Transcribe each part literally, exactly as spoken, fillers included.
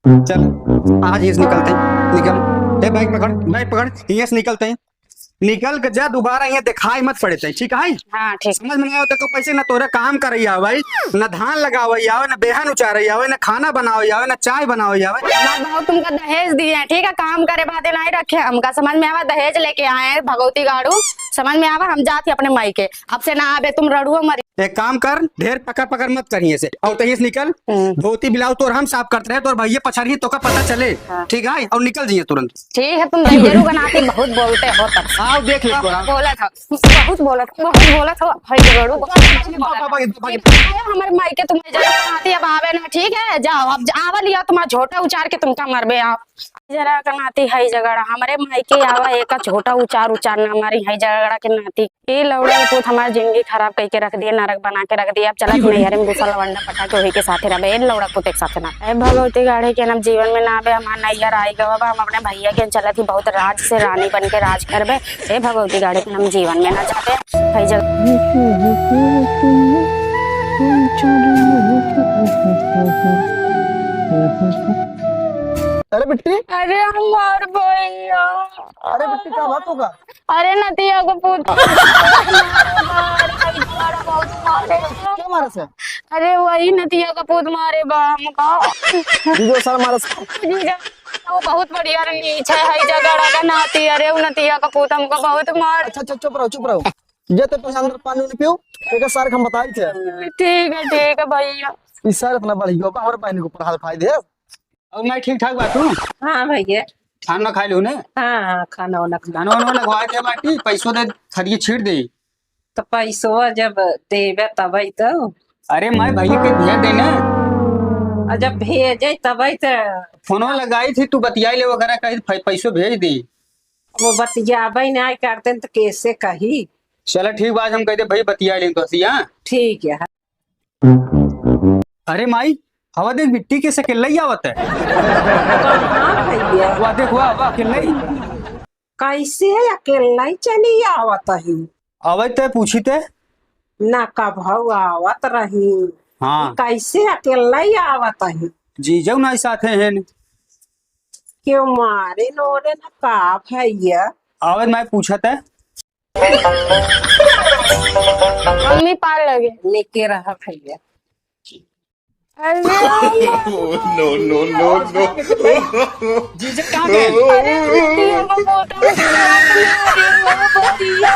चल, आज हियाँ से निकलते हैं, निकल। ए, bag पकड़, bag पकड़, हियाँ से निकलते हैं। निकल के जा, दोबारा हियाँ देखाई मत पड़े तई, ठीक है? हाँ, ठीक। समझ में ना आवत है, पैसे ना तोरे काम करइ आवइ, ना धान लगावइ आवइ, ना बेहन उचारइ आवइ, ना खाना बनावइ आवइ, ना चाय बनावइ आवइ। ना भाव तुमका दहेज दिए हैं, ठीक है? काम करे बादे नहीं रखे, हमका समझ में आवा, दहेज लेके आए हैं भगवती गाड़ू, समझ में आवा, हम जात ही अपने माई के, अब से ना आवे तुम रड़ुओ मरी। एक काम कर, ढेर पकड़ पकड़ मत कर हियाँ से, और तहिए से निकल। हम्म। धोती blouse तोर हम साफ करत रहे, तोर भइया पछाड़ी तोका पता चले। हाँ। ठीक है, और निकल जाइए तुरंत। ठीक है, तुम दहिजरू का नाती बहुत बोलते हो तब। आओ देख ले तोरा। बहुत बोलत हो, बहुत बोलत हो, बहुत बोलत हो, भाई झगड़ू। बाबा, बाबा, बाबा। हमारे माई के तुम दहिजरू का नाती अब आवे ना, ठीक है? जाओ, अब आवा लिया तुम्हारा झोटा उचार के तुमका मरबे आओ। जरा का नाती है झगड़ा, हमारे माई के आवा एक झोटा उचार उचार ना मारी है झगड़ा के नाती। ई लौड़ा के पूत हमार जिंदगी खराब कइके रख दिए, नरक बना के रख दिए। अब चलत नैहरे में दूसरा लवंडा पटा के वही के साथे रहबे। ए लौड़ा के पूत एक साथे ना। ए भगवती गाड़े के हम जीवन में ना आबे, हमार नैहर आई गवा बा, हम अपने भइया के चलत ही बहुत राज से रानी बन के राज करबे। ए भगवती गाड़े के हम जीवन में ना जाबे। हई जग- अरे बिट्टी। अरे हमार भइया। अरे बिट्टी, का बात होगा? अरे नतिया का पूत। क्या मारा से? अरे वही नतिया का पूत मारे बा हमका। जीजो सर मारा से। जीजा, वो बहुत बढ़िया नीच है, हई झगड़ा का नाती। अरे वो नतिया का पूत हमका बहुत मार। अच्छा, अच्छा, चुप रहो, चुप रहो। ये तो पहले अंदर पानी उनी पियो, एक सार हम बताई थे। ठीक है, ठीक है भइया। इस सार इतना बढ़िया बा, हमारे बहन को पढ़ा लिखाई दे। और मैं ठीक ठाक बा तू? हाँ भइया। खाना खा लियो ने? हाँ, हाँ, खाना वाना खा। खाना वाना लगवा के बाटी, पैसो दे, थरिये छीट दे। तो पैसो जब देबे तबे तो। अरे माई, भइया के भेज दे ने। और जब भेजे तबे तो। फोनो लगाई थी, तू बतियाई ले वगैरह कही, पै-, पैसो भेज दी। वो बतियाबे ना करते तो कैसे कही? चला ठीक बा, आज हम कह दे भाई बतिया लें तो हंसी, हाँ? ठीक है। अरे माई, हवा देख बिट्टी के सकेल्ला ही आवत है। कहाँ भइया? वाह देख, वाह, वाह, अकेल्ला ही। कैसे अकेल्ला ही चली आवत है? आवत है, पूछी ते। ना कभऊ आवत रही। हाँ। कैसे अकेल्ला ही आवत है? जीजऊ ना साथे हैं। क्यों मारे नोरे ना का भइया? आवत माई पूछत है। मम्मी पार लगे। लेके रहा भइया। अरे नो, नो, नो, नो। जीजा कहाँ गए? अरे, बिट्टी हमको बहुत मार दिया, अरे, वो बतिया।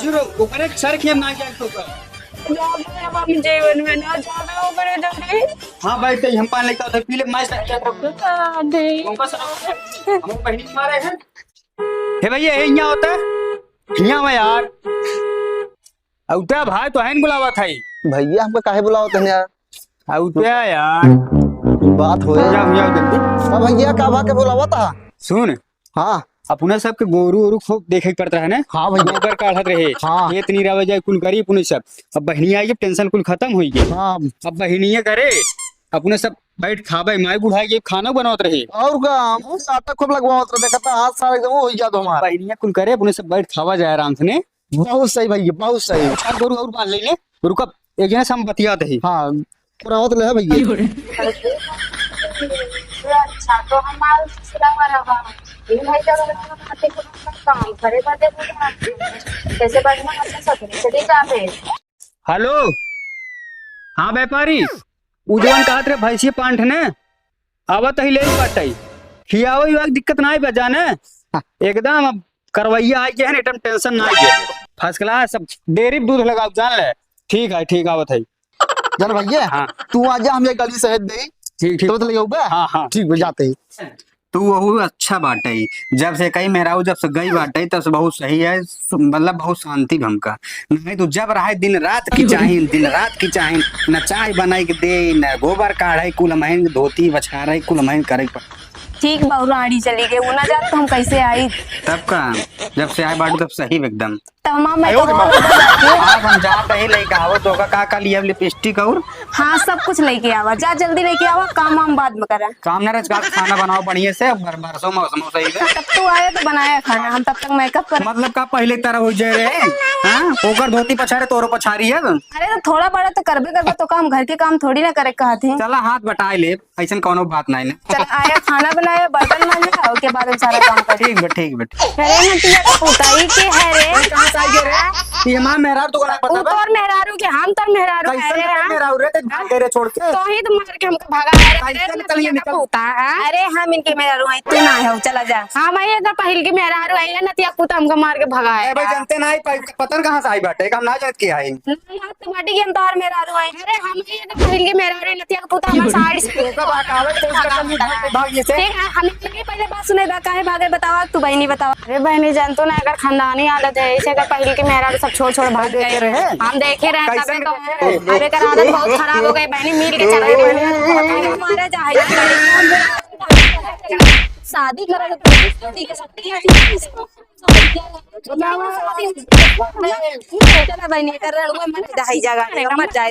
जीरो, ऊपर एक सर खेम ना जाए तो का? जाबे अब हम जीवन में ना जाबे ओकरे डरे। हाँ भाई, तो हम पान लेके आते, पी ले, मैं सर क्या करूँगा? हाँ, दे। उनका सर, हम बहनी मारे हैं। हे भइया, हे हियाँ होता है? हियाँ आवा यार। अउता भाई, तोहैं बुलावत है। भइया, हमका काहे बुलावत है यार? अउता यार। बात होए। जाओ, जाओ जल्दी। हाँ भइया, का भा के बुलावत है? सुन। हाँ। अपने सबके गोरू ओरू खूब देखे के पड़त रहे ना। हाँ भइया। गोबर काढ़त रहे। हाँ। खेत निरावे जाए कुल करी अपने सब। अब बहनिया आई, tension कुल खतम होइ गई। हाँ। अब बहनिया करे, अपने सब बैठ खाबे, माई बुढ़ाई के खाना बनावत रहे। और का, हम आटा खूब लगवावत रहे, देखत हाथ सारा एकदम हो जात हमार। बहनिया कुल करे, अपने सब बैठ खावा जाए आराम से ने। बहुत सही भइया, बहुत सही। चार गोरू और बांध लेने, रुका, एक जने से हम बतियात ही। हाँ, पुरावत ले है भइया। अच्छा, तो हमार ससुरा वाला बा। ये भाई जब काम करे बदे बोला, कैसे बढ़िया अच्छा ससुर से दी जाबे। हेलो, हाँ व्यापारी, उ जवन कहत रहे भैंसिया पाँच ठे ने, आवत ही ले बाटई। खियावे उआवे के दिक्कत नाई बा जाने, एकदम अब करवैया आई के है ना, एकदम tension नाई के। First class, सब डेयरी पे दूध लगाओ जान ले। ठीक है, ठीक आवत है। जान भैया, हाँ। तू आजा, हम एक गाड़ी सहेज दे। ठीक, ठीक। तो ले आऊबा? हाँ, हाँ। ठीक बा, जाते ही। तू वहू अच्छा बाटइ, जब से कई मेहरारू जब से गई बाटइ, तब से बहुत सही है, सु-, मतलब बहुत शांति भा हमका। नहीं तो जब रहे दिन रात की चाहिन, दिन रात की चाहिन, न चाय बनाई के दे, न गोबर काढ़े, कुल हमहिन धोती बछारे, कुल हमहिन करे के पड़। ठीक बा, उ राड़ी चली गई, उ ना जात तो हम कैसे आई? तब का, जब से आए बाटू तब सही एकदम। तमाम आयो रे makeup बाबा। आज हम जात ही लेके आवो, तो का, का, का लिया lipstick और? हाँ, सब कुछ लेके आवा, जा जल्दी लेके आवा, काम वाम बाद में करा। काम ना रच, खाना बनाओ बढ़िया से, बर-, बरसों मौसम सही है। तब तू आया तो बनाया खाना, हम तब तक makeup कर। मतलब का पहले तरह हो जाए रहे? हाँ? हाँ, ओकर धोती पछारे, तोरो पछारी है। अरे, तो थोड़ा बड़ा तो करबे करबे, तो काम, घर के काम थोड़ी ना करे कहत ही। चला, हाथ बटाए ले, ऐसन कौनो बात नहीं ना। चल, आया, खाना बनाया, बर्तन मांजा, ओके बाद हम सारा काम कर। ठीक बा, ठीक बा। अरे, नतिया के पुताई के है रे? अरे, कहाँ से आई गे रे? ये माँ मेहरारू तो बड़ा पता बा। तोर मेहरारू के, हम तोर मेहरारू है कैसन रे, के हाँ? मेहरारू रे, ते भाग गए रे छोड़ के। तो ही तो मार के हमको भगा है रे। कैसे निकल गए, निकल। पूता है। अरे, हम इनके मेहरारू हैं, तू ना हो, चला जा। हाँ भाई, अगर पहिल की मेहरारू है, ये नतिया पूता हमको मार के भगा है। ए भाई, जानते ना, पतन कहाँ से आई बाटे, हम ना जानत के आई। ना, ना, तो बाटी के हम तोहर मेहरारू हैं। अरे, हम ही अगर पहिल की मेहरारू है, नतिया के पूता हमार साड़ी से ओका बहकावे, तो उसका कमी भाग, भाग ये से। ठीक है, हम इनके पहले बात सुने बा, काहे भागे बतावा, तू बहनी बतावा। अरे बहनी, जानतो ना, एकर खानदानी आदत है, ऐसे एकर पहिल के मेहरारू सब छोड़ छोड़ भाग गए। देखे रहे? हम देखे रहे, कैसन तबे तो। के? अब एकर आदत बहुत खराब हो गई बहनी, मिल के चला गए। मारा जाए। शादी करो तो शादी के, शादी के। चला बहनी, एकर रड़ुआ मर जाए, जगह मर जाए।